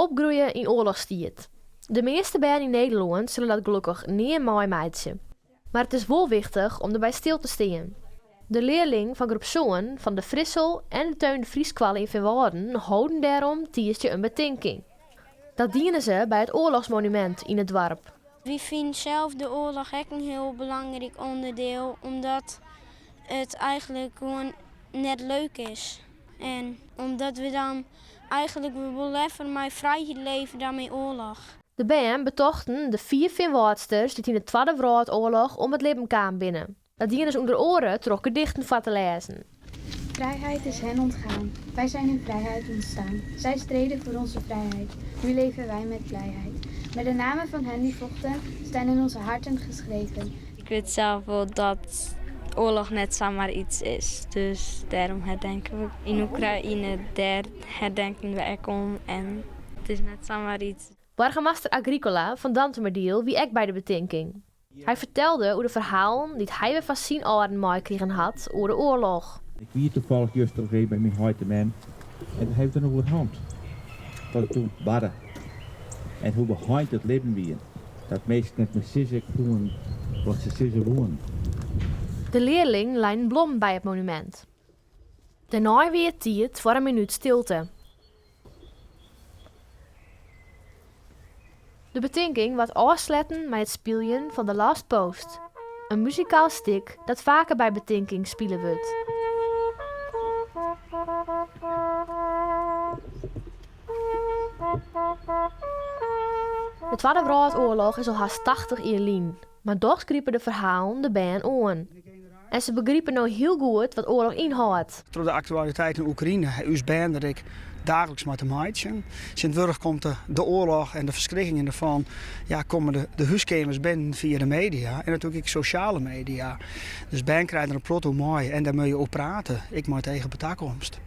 Opgroeie yn oarlochstiid. De measte bern yn Nederlân sille dat gelokkich nea meimeitsje. Mar it is wol wichtich om derby stil te stean. De learlingen fan groep sân fan de Frissel en de Theun de Vriesskoalle yn Feanwâlden holden dêrom tiisdei in betinking. Dat diene se by it oarlochsmonumint yn it doarp. Wy fine sels de oarloch ek in hiel belangryk ûnderdiel, omdat it eigentlik gewoan net leuk is. En omdat we dan eigentlik we wol leaver mei frijheid leve dan mei oarloch. De bern betochten de fiif Feanwâldsters dy't yn de Twadde Wrâldoarloch om it libben kaam binne. Dat diene se ûnder oare troch gedichten foar te lêzen. Vrijheid is hen ontgaan. Wij zijn in vrijheid ontstaan. Zij streden voor onze vrijheid. Nu leven wij met blijheid. Maar de namen van hen die vochten staan in onze harten geschreven. Ik wit sels wol dat oarloch net samar yts is, dus dêrom herdenke we yn Oekraïne, dêr herdenken we ek om en it is net samar yts. Boargemaster Agricola fan Dantumadiel wie ek by de betinking. Hy fertelde oer de ferhalen dy't hy wer fan syn âlden meikrigen hat oer de oarloch. Ik wie tafallich juster even by myn heit en mem en doe ha we it der noch oer hân. Wat der toen barde en hoe beheind it libben wie. Dat minsken net mear sizze koenen wat se sizze woenen. De learlingen leinen blommen by it monumint. Dêrnei wie it tiid foar in minút stilte. De betinking waard ôfsletten mei it spyljen fan The Last Post, in muzikaal stik dat faker by betinkings spile wurdt. De Twadde Wrâldoarloch is al hast 80 jier lyn, mar dochs gripe de ferhalen de bern oan. En se begripe no hiel goed wat oarloch ynhâldt. Troch de aktualiteit yn Oekraïne ha ús bern der ek daagliks mei te meitsjen. Tsjintwurdich komt de, de oarloch en de ferskrikkingen derfan, ja, komme de, de húskeamers binnen fia de media en natuerlik ek sosjale media. Dus bern krije der in protte oer mei en dêr moatte je oer prate, ek mei it each op de takomst.